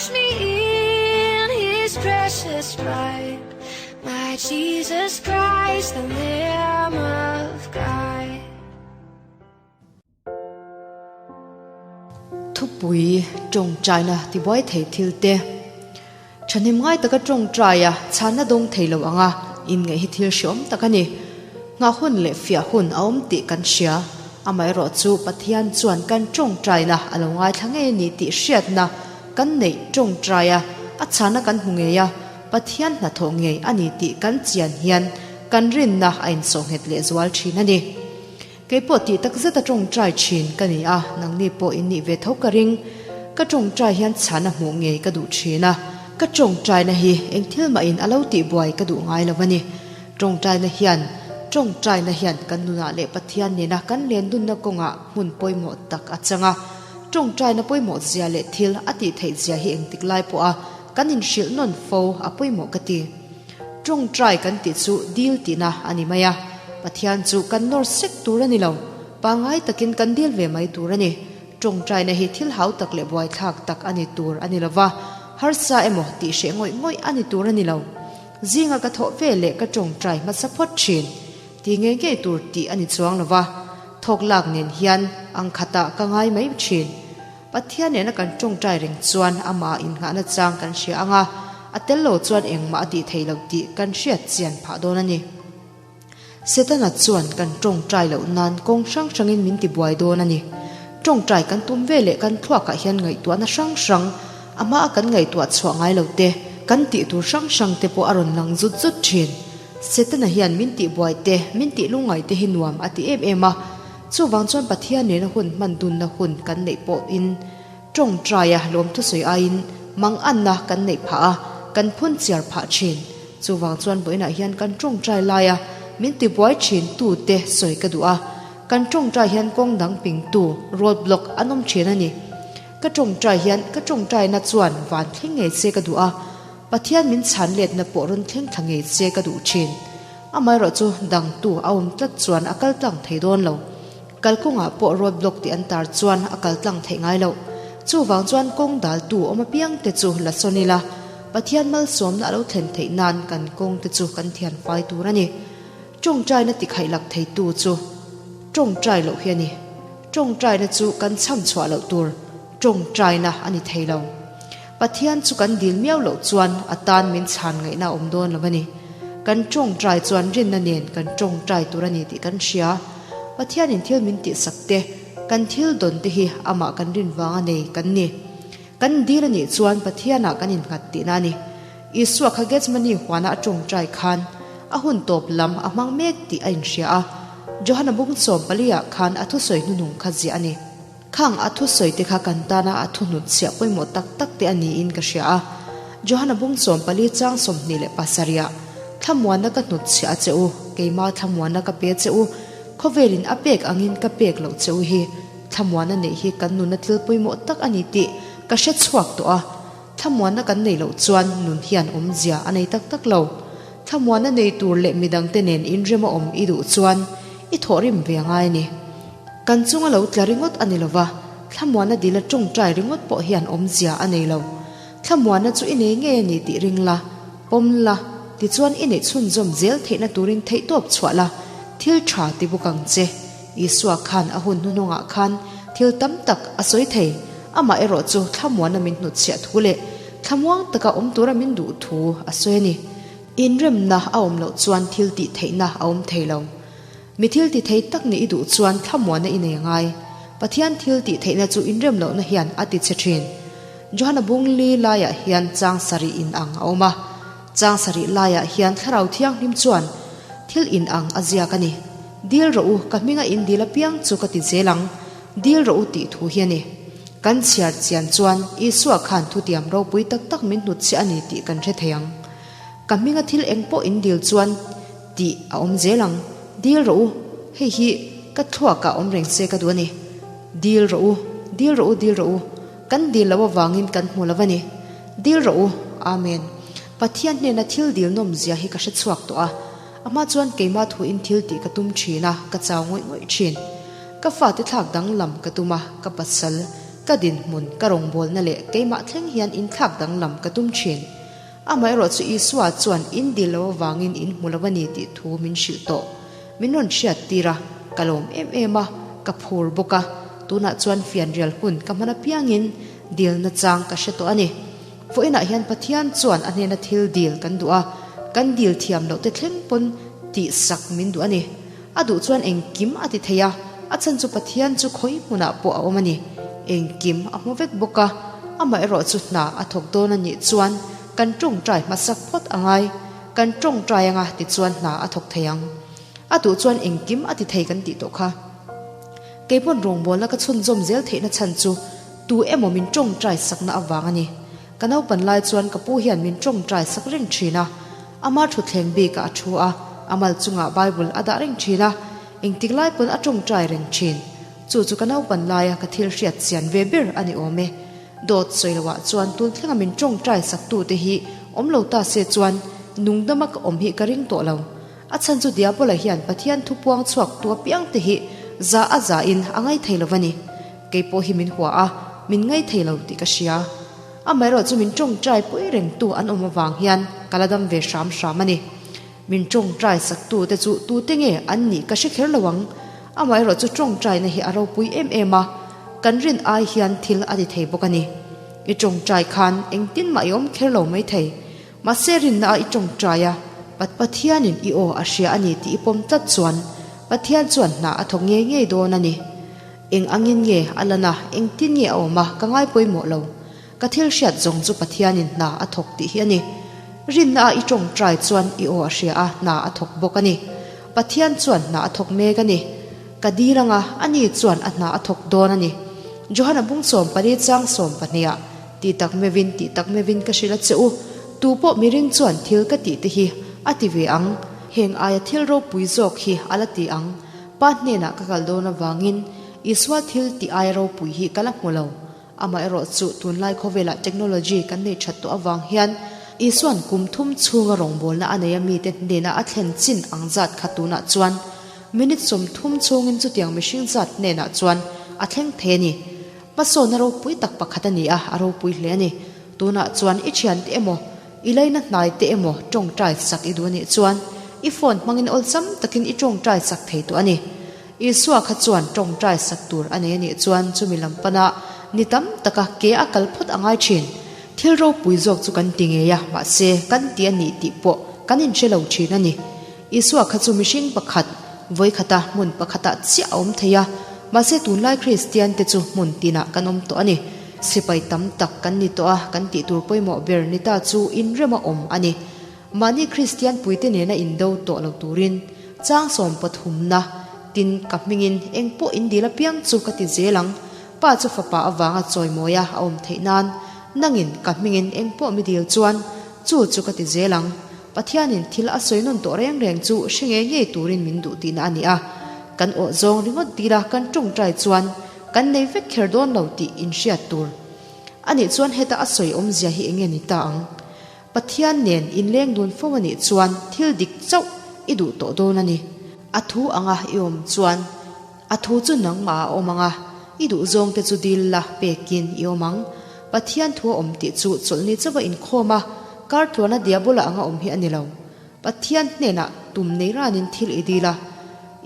Wash me in his precious blood. My Jesus Christ, the Lamb of God. Thupui tawngtaina tibuai thei thil te. Thahnem ngai taka tawngtaia chhanna dawng thei lo anga inngaih hi thil hreawm tak a ni. Nghah hun leh fiah hun a awm tih kan hria. Amaherawh chu Pathian chuan kan tawngtaina a lo ngaithla ngei a ni tih hriatna kan neih tawngtaia a chhanna kan hmu ngei a, Pathian hnathawh ngei a ni tih kan chian hian kan rinna a insawhnghet lehzual thin a ni. Kei pawh tih tak zeta tawngtai thin ka ni a, nangni pawh in nih ve tho ka ring. Ka tawngtai hian chhan a hmuh ngei ka duh thin a, ka tawngtaina hi eng thil mah in a lo tih buai ka duh ngai lo a ni. Tawngtaina hian tawngtaina hian kan nunah leh Pathian nena kan lendunna kawngah hmun pawimawh tak a chang a. Tawngtaina pawimawh zia leh thil a tih theih zia hi engtik lai pawha kan inhrilh nawn fo a pawimawh ka ti. Tawngtai kan tih chu dil tihna a ni mai a, Pathian chu kan nawr sek tur a ni lo, pangngai takin kan dil ve mai tur a ni. Tawngtaina hi thil hau tak leh buaithlak tak a ni tur a ni lo va, harsa emaw tih hreh ngawih ngawih a ni tur a ni lo. Zinga ka thawh ve leh ka tawngtai hmasa phawt thin ti ngei ngei tur tih a ni chuang lo va, thawk lak nen hian ang khatah ka ngai mai thin. Pathian nena kan tawngtai reng chuan amah innghahna chang kan hria ang a, a tel lo chuan engmah a tih theih loh tih kan hriat chian phah dawn a ni. Setana chuan kan tawngtai loh nan kawng hrang hrangin min tibuai dawn a ni. Tawngtai kan tum ve leh kan thluakah hian ngaihtuahna hrang hrang, a hmaa kan ngaihtuah chhuah ngai lo te, kan tih tur hrang hrang te pawh a rawn lang zut zut thin. Setana hian min tihbuai te, min tih lungngai te hi nuam a ti em em a. Chuvang chuan Pathian nena hun hman dunna hun kan neih pawhin tawngtaia lawm thusawi aiin manganna kan neih phah a, kan phun chiar phah thin. Chuvang chuan vawiinah hian kan tawngtai laia min tibuai thin tute sawi ka duh a, kan tawngtai hian kawng dang pingtu, road block, an awm thin a ni. Ka tawngtai hian ka tawngtaina chuan van thleng ngei che ka duh a, Pathian min chhan letna pawh rawn thleng thla ngei che ka duh thin. Amaherawh chu dangtu a awm tlat chuan a kal tlang thei dawn lo. Kalkawngah pawh road block tih an tar chuan a kal tlang theih ngai loh. Chuvang chuan kawng daltu awm apiang te chu la sawn ila, Pathian malsawmna a lo thlen theih nan kan kawng te chu kan thian fai tur a ni. Tawngtaina tikhaih lak theitu chu tawngtai loh hi a ni. Tawngtaina chu kan chham chhuah loh tur tawngtaina a ni thei lo. Pathian chu kan dil miau loh chuan a tan min chhan ngaihna a awm dawn lo a ni. Kan tawngtai chuan rinna nen kan tawngtai tur a ni tih kan hria. Pathianin thil min tihsak te, kan thil dawn te hi amah kan rin vang a nei kan ni. Kan dil a nih chuan Pathianah kan innghat tihna a ni. Isua kha Gethsemane huana a tawngtai khan a hun tawp lam a hmang mek tih a inhria a. Johana bung 14 ah khan a thusawi hnuhnung kha ziah a ni. Khang a thusawi te kha kan tana a thuhnut chhiah pawimawh tak tak te a niin ka hria a. Johana bung 14 chang 27 ah, Thlamuanna ka hnut chhiah a che u, keima thlamuanna ka pe che u, khawvelin a pek angin ka pek loh che u hi, thlamuanna neih hi kan nuna thil pawimawh tak a ni tih ka hre chhuak tawh a. Thlamuanna kan neih loh chuan nun hian awmzia a nei tak tak lo. Thlamuanna nei tur leh midangte nen inrem a awm i duh chuan i thawhrim ve a ngai a ni. Kan chunga lo tla ringawt a ni lo va, thlamuanna dila tawngtai ringawt pawh hian awmzia a nei lo. Thlamuanna chu i nei ngei a ni tih ring la, pawm la, tichuan i neih chhunzawm zel theihna turin theihtawp chhuah la, thil tha ti bawk ang che. Isua khan a hun hnuhnawngah khan thil tam tak a sawi thei, amah erawh chu thlamuanna min hnutchhiah thu leh thlamuang taka awm tura min duh thu a sawi a ni. Inremna a awm loh chuan thil tih theihna a awm thei lo. Mi thil ti thei tak nih i duh chuan thlamuanna i nei a ngai. Pathian thil tih theihna chu inrem lohna hian a ti che thin. Johana bung li laiah hian chang sarih in ang a awm a. Chang sarih laiah hian Thlarau Thianghlim chuan thil in ang a ziak a ni. Dil rawh u, ka hminga in dil apiang chu ka ti zel ang. Dil rawh u tih thu hi a ni. Kan chhiar chian chuan Isua khan thutiam ropui tak tak min hnutchhiah a ni tih kan hre thei ang. Ka hminga thil eng pawh in dil chuan tih a awm zel ang. Dil rawh u, hei hi ka thluakah awm reng se ka duh a ni. Dil rawh u, dil rawh u, dil rawh u. Kan dil loh avangin kan hmu lo a ni. Dil rawh u, Amen. Pathian hnena thil dil nawm zia hi ka hre chhuak tawh a. A hma chuan keimah thuin thil tih ka tum thin a, ka chau ngawih ngawih thin. Ka fate thlak danglam ka tum a, ka pasal. Ka dinhmun, ka rawngbawlna leh keimah thleng hian inthlak danglam ka tum thin. Amaherawhchu Isua chuan in dil lo avangin in hmu lo a ni tih thu min hrilh tawh. Min rawn hriat tir a, ka lawm em em a, ka phur bawk a. Tunah chuan fianrial hun ka hman apiangin dilna chang ka hre tawh a ni. Vawiinah hian Pathian chuan a hnena thil dil kan duh a, kan dil thiam loh te thleng pawn tihsak min duh a ni. A duh chuan engkim a ti thei a, a chhan chu Pathian chu khawi hmunah pawh a awm a ni. Engkim a hmu vek bawk a, amaherawh chu hna a thawk dawn a nih chuan kan tawngtai hmasak phawt a ngai. Kan tawngtai anga tichuan hna a thawk thei ang. A duh chuan engkim a ti thei kan tih tawh kha. Keipawn rawngbawlna ka chhunzawm zel theihna chhan chu tu emaw min tawngtai sakna avang a ni. Ka naupan lai chuan ka pu hian min tawngtai sak reng thin a. Ama thutthleng bikah a thu a, a mal chungah Bible a dah reng thin a, engtik lai pawn a tawngtai reng thin. Chu chu ka naupan laia ka thil hriat chian ve ber a ni awm e. Dawt sawi loah chuan tun thlenga min tawngtai saktute hi awm lo ta se chuan nungdama ka awm hi ka ring tawh lo. A chhan chu Diabola hian Pathian thu puang chhuak tu apiang te hi za a za in a ngai thei lo va ni. Kei pawh hi min hua a, min ngai thei lo tih ka hria. Amaherawh chu min tawngtai pui reng tu an awm avang hian ka la dam ve hram hram a ni. Min tawngtai sak tu te chu tute nge an nih ka hre kher lo ang. Amaherawh chu tawngtaina hi a ropui em em a, kan rin ai hian thil a ti thei bawk a ni. I tawngtai khan engtin mah i awm kher lo maithei. Mahse rinna a i tawngtai a, Pathianin i aw a hria a ni tih i pawm tlat chuan Pathian chuan hna a thawk ngei ngei dawn a ni. Eng angin nge a lan a, engtin nge a awm a, ka ngai pawimawh lo. Ka thil hriat zawng chu Pathianin hna a thawk tih hi a ni. Rinna a i tawngtai chuan i aw a hria a, hna a thawk bawk a ni. Pathian chuan hna a thawk mek a ni. Ka dil anga, ani chuan a hna a thawk dawn a ni. Johana bung 14 chang 12 ah. Ti tak meuhin, ti tak meuhin ka hrilh a che u, tu pawh miring chuan thil ka tih te hi a ti ve ang, heng aia thil ropui zawk hi a la ti ang, Pa hnenah ka kal dawn avangin Isua thil tih aia ropui hi ka la hmu lo. Amaherawh chu tunlai khawvelah technology kan nei that tawh avang hian Isua'n kum thum chhunga rawngbawlna a nei a mite hnena a thlen chin ang zat kha tunah chuan minute 30 chhungin chutiang mihring zat hnenah chuan a thleng thei a ni. Hmasawnna ropui tak pakhat a ni a, a ropui hle a ni. Tunah chuan i thiante emaw, i laina hnai te emaw tawngtai sak i duh a nih chuan i phone hmangin awlsam takin i tawngtai sak thei tawh a ni. Isua kha chuan tawngtai sak tur a nei a nih chuan chumi lam pana ni tam taka ke a kal phawt a ngai thin. Thil ropui zawk chu kan ti ngei a, mahse kan ti a nih tih pawh kan inhre lo thin a ni. Isua kha chu mihring pakhat, vawikhata hmun pakhatah chiah a awm thei a, mahse tunlai Kristiante chu hmun tinah kan awm tawh a ni. Sipai tam tak kan ni tawh a, kan tih tur pawimawh ber ni ta chu inrema awm a ni. Mahni Kristian puite nena indo tawh lo turin chang sawm pathumna tin ka hmingin eng pawh in dil apiang chu ka ti zel ang, Pa chu fapa avanga chawimawia a awm theih nan nangin ka hmingin eng pawh mi dil chuan chu chu ka ti zel ang. Pathianin thil a sawi nawn tawh reng reng chu hre ngei ngei turin min duh tihna a ni a, kan awh zawng ringawt dila kan tawngtai chuan kan nei vek kher dawn lo tih inhriat tur a nih chuan heta a sawi awmzia hi enge ni ta ang? Pathian nen inleng dun fo a nih chuan thil dik chauh i duh tawh dawn a ni. A thu anga i awm chuan A thu chu nangmah a awm ang a, i duhzawngte chu dil la pekin i awm ang. Pathian thu a awm tih chu chawlhni chauha inkhawm a, kar tluana diabola anga awm hi a ni lo. Pathian hnenah tum nei ranin thil i dil a,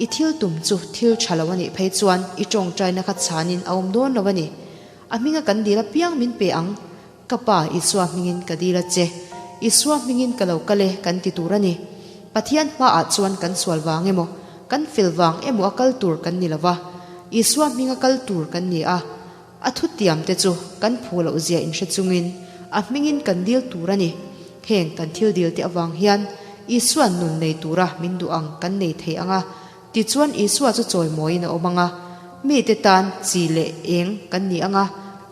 i thil tum chu thil tha lo a nih phei chuan i tawngtaina kha chhanin a awm dawn lo a ni. A hminga kan dil apiang min pe ang. Ka Pa, Isua hmingin ka dil a che. Isua hmingin ka lo kal e, kan ti tur a ni. Pathian hmaah chuan kan sual vang emaw, kan fel vang emaw a kal tur kan ni lo va, Isua hminga kal tur kan ni a. A thutiam te chu kan phu loh zia inhre chungin a hmingin kan dil tur a ni. Heng kan thil dil te avang hian Isua'n nun nei tura min duh ang kan nei thei ang a, Tichuan Isua chu chawimawiin a awm ang a, mite tan chi leh eng kan ni ang a,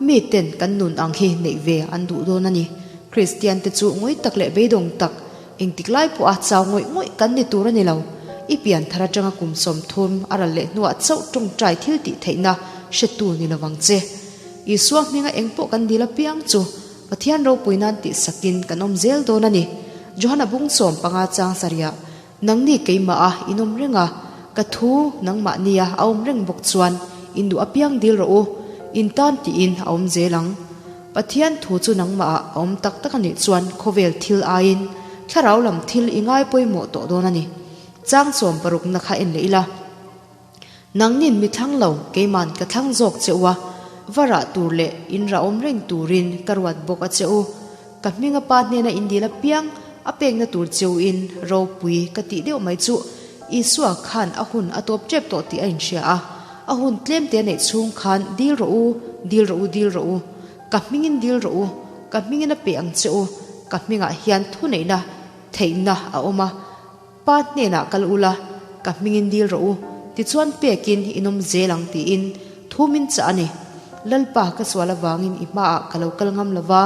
miten kan nun ang hi neih ve an duh dawn a ni. Kristiante chu ngawih tak leh beidawng tak, engtik lai pawha chau ngawih ngawih kan ni tur a ni lo. I pian thar atanga kum 30 a ral leh hnuah chauh tawngtai thil tih theihna hretu ni lovang che. Isua hminga eng pawh kan dil apiang chu Pathian ropui nan tihsakin kan awm zel dawn a ni. Johana bung 15 chang sarihah Nangni keimah a in awm reng a, ka thu nangmah nia a awm reng bawk chuan in duh apiang dil rawh u. In tan tiin a awm zel ang. Pathian thu chu nangmah ah a awm tak tak a nih chuan khawvel thil aiin thlarau lam thil i ngai pawimawh tawh dawn a ni. Chang sawm parukna kha en leh ila. Nangnin mi thlang lo, keiman ka thlang zawk che u a, va rah tur leh in rah awm reng turin ka ruat bawk a che u. Ka hminga pa hnena in dil apiang a pekna tur che u in ropui ka tih deuh mai chu Isua khan a hun a tawp tep tawh tih a inhria a, a hun tlem te a neih chhung khan dil rawh u, dil rawh u, dil rawh u, ka hmingin dil rawh u, ka hmingin a pe ang che u, ka hmingah hian thuneihna theihna a awm a, Pa hnenah kal ula, ka hmingin dil rawh u, tichuan pekin in awm zel ang tiin thu min chah a ni. Lalpa ka sual avangin i hmaah ka lo kal ngam lova,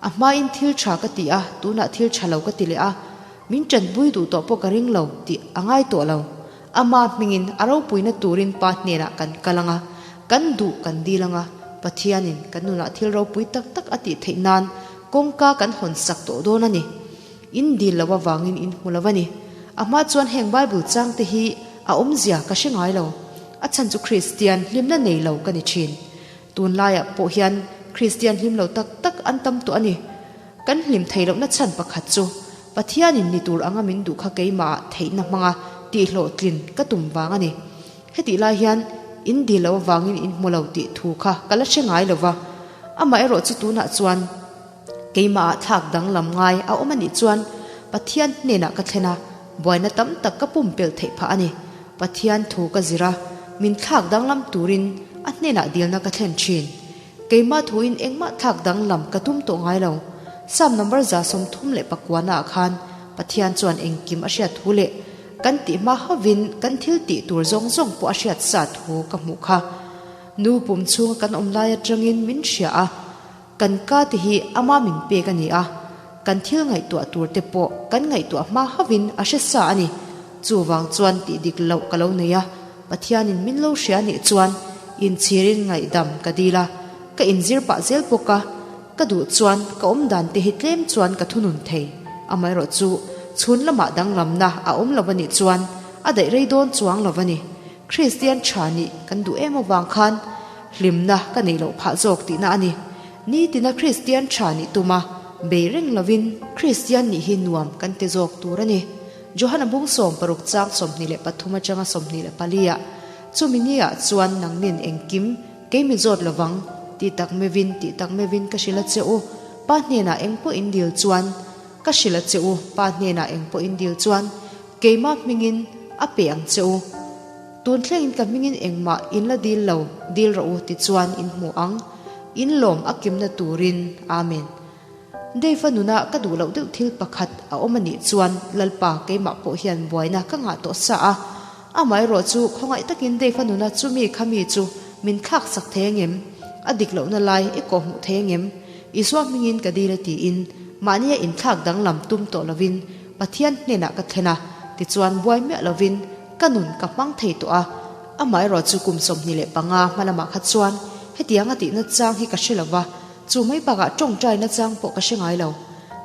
a hmain thil tha ka ti a, tunah thil tha lo ka ti leh a, min tanpui duh tawh pawh ka ring lo tih a ngai tawh lo. Ama hmingin a ropuina turin Pa hnenah kan kal ang a, kan duh kan dil ang a, Pathianin kan nunah thil ropui tak tak a tih theih nan kawngka kan hawn sak tawh dawn a ni. In dil lo avangin in hmu lo a ni. A hma chuan heng Bible chang te hi a awmzia ka hre ngai lo. A chhan chu Kristian hlimna nei lo ka ni thin. Tunlaiah pawh hian Kristian hlim lo tak tak an tam tawh a ni. Kan hlim thei lohna chhan pakhat chu Pathianin ni tur anga min duh kha keimahah theihna hmanga tihhlawhtlin ka tum vang a ni. Hetih lai hian in dil lo avangin in hmu lo tih thu kha ka la hre ngai lo va. Amaherawh chu tunah chuan. Keimahah thlak danglam ngai a awm a nih chuan Pathian hnenah ka thlen a, buaina tam tak ka pumpelh theih phah a ni. Pathian thu ka zir a, min thlak danglam turin a hnenah dilna ka thlen thin. Keimah thuin engmah thlak danglam ka tum tawh ngai lo. Psalm number 139 ah khan Pathian chuan engkim a hriat thu leh kan tih hma hovin kan thil tih tur zawng zawng pawh a hriat sa thu ka hmuh kha. Nu pum chhunga kan awm lai atangin min hria a. Kan ka te hi ama min pek a ni a, kan thil ngaihtuah tur te pawh kan ngaihtuah hma hauhin a hre sa a ni. Chuvang chuan tih dik loh ka lo nei a, Pathianin min lo hria nih chuan inchhirin ngaihdam ka dil a, ka inzir pah zel bawk a, ka duh chuan ka awmdan te hi tlem chuan ka thunun thei. Amaherawh chu chhun lamah danglamna a awm lo a nih chuan a daih rei dawn chuang lo a ni. Kristian tha nih kan duh em avang khan Hlimna ka neih loh phah zawk tihna a ni. Nitina Kristian tha nih tuma bei reng lovin Kristian nih hi nuam kan ti zawk tur a ni. Johana bung 60 chang 23 atanga 24 ah, Chumi niah chuan nangnin engkim kei mi zawt lovang, ti tak mevin ti tak mevin ka hrilh a che u, Pa hnenah eng pawh in dil chuan ka hrilh a che u, Pa hnenah eng pawh in dil chuan keimah hmingin a pe ang che u. Tun thlengin ka hmingin engmah in la dil lo, dil rawh u tichuan in hmu ang. In lawm a kimna turin. Amen. Dave-a nuna ka duh loh deuh thil pakhat a awm a nih chuan Lalpa keimah pawh hian buaina ka ngah tawh sa a. Amaherawh chu khawngaih takin Dave-a nuna chumi kha mi chu min thlak sak thei angem? A dik lohna lai i kawhhmuh thei angem? Isua hmingin ka dil a tiin mahnia inthlak danglam tum tawh lovin Pathian hnenah ka thlen a, tichuan buai miah lovin Ka nun ka hmang thei tawh a, amaherawh chu kum 25 hma lamah kha chuan hetianga tihna chang hi ka hre lo va, chu mai bakah tawngtaina chang pawh ka hre ngai lo.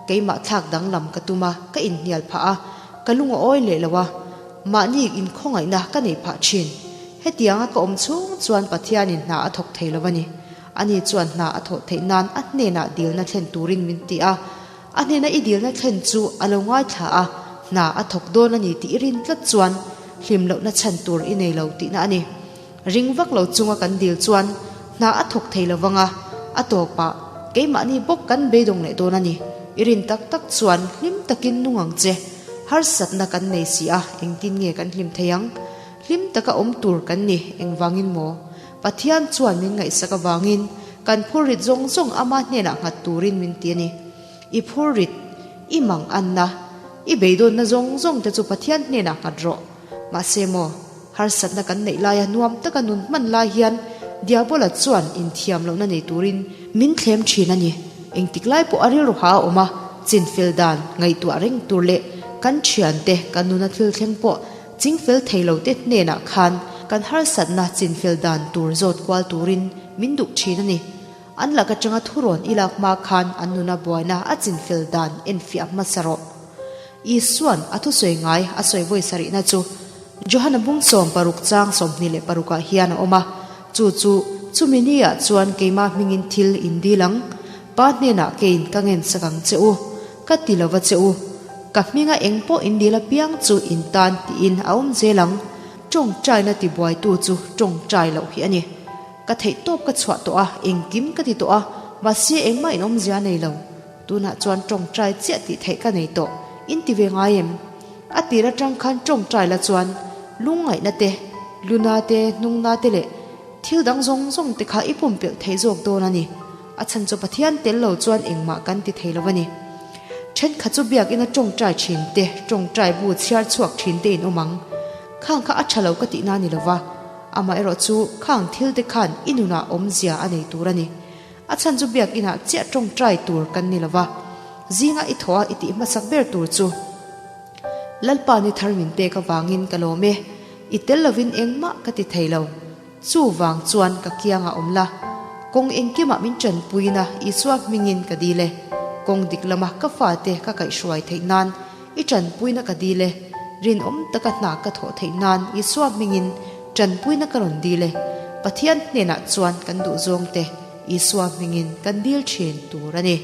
Keimah thlak danglam ka tum a, ka inhnial phah a, ka lung a awi leh lo a, mahni inkhawngaihna ka nei phah thin. Hetianga ka awm chhung chuan Pathianin hna a thawk thei lo a ni. Ani chuan hna a thawh theih nan a hnenah dilna thlen turin min ti a, A hnena i dilna thlen chu a lo ngaithla a, hna a thawk dawn a ni tih i rin tlat chuan hlim lohna chhan tur i nei lo tihna a ni. Ring vak lo chunga kan dil chuan hna a thawk thei lo vang a, a tawpah keimahni bawk kan beidawng leh dawn a ni. I rin tak tak chuan hlim takin nung ang che. Harsatna kan nei si a, engtin nge kan hlim thei ang? Hlim taka awm tur kan ni, engvangin maw? Pathian chuan min ngaihsak avangin kan phurrit zawng zawng ama hnenah nghat turin min ti a ni. I phurrit, i mang anna, i beidawnna zawng zawng te chu Pathian hnenah nghat rawh. Mahse maw, harsatna kan neih laia nuam taka nun hman lai hian Diabola chuan inthiam lohna nei turin min thlem thin a ni. Engtik lai pawh a rilru ha a awm a, chinfel dan ngaihtuah reng tur leh kan thiante kan nuna thil thleng pawh Chingfel thei lo te hnenah khan kan harsatna chinfel dan tur zawt kual turin min duh thin a ni. An lak atanga thurawn i lak hma khan an nuna buaina a chinfel dan enfiah hmasa rawh. Isua'n a thusawi ngai a sawi vawi sarihna chu Johana bung 16 chang 26 ah hian a awm a, chu chu. Chumi ni-ah chuan keimah hmingin thil in dil ang. Pa hnenah keiin ka ngensak ang che u. Ka ti lo va che u. Ka hminga eng pawh in dil apiang chu in tan tiin a awm zel ang. Tawngtaina tibuaitu chu tawngtai loh hi a ni. Ka theih tawp ka chhuah tawh a, engkim ka ti tawh a, mahse engmah in awmzia a nei lo. Tunah chuan tawngtai chiah tih theih ka nei tawh. In ti ve ngai em? A tir atang khan tawngtai la chuan lungngaihna te, luna te, hnungna te leh thil dang zawng zawng te kha i pumpelh theih zawk dawn a ni. A chhan chu Pathian tel lo chuan engmah kan ti thei lo a ni. Thenkhat chu biakina tawngtai thin te, tawngtai bu chhiar chhuak thin te in awm ang. Khang kha a tha lo ka tihna a ni lo va, amaherawh chu khang thil te khan i nunah awmzia a nei tur a ni. A chhan chu biakinah chiah tawngtai tur kan ni lo va, zinga i thaw a i tih hmasak ber tur chu Lalpa ni thar min pek avangin ka lawm e, i tel lovin engmah ka ti thei lo. Chu vang chuan ka kiangah awm la, kawng engkimah min tanpuina Isua hmingin ka dil e. Kawng dik lama ka fate ka kaihhruai theih nan i tanpuina ka dil e. Rinawm taka hna ka thawh theih nan Isua hmingin tanpuina ka rawn dil e. Pathian hnenah chuan kan duhzawngte Isua hmingin kan dil thin tur a ni.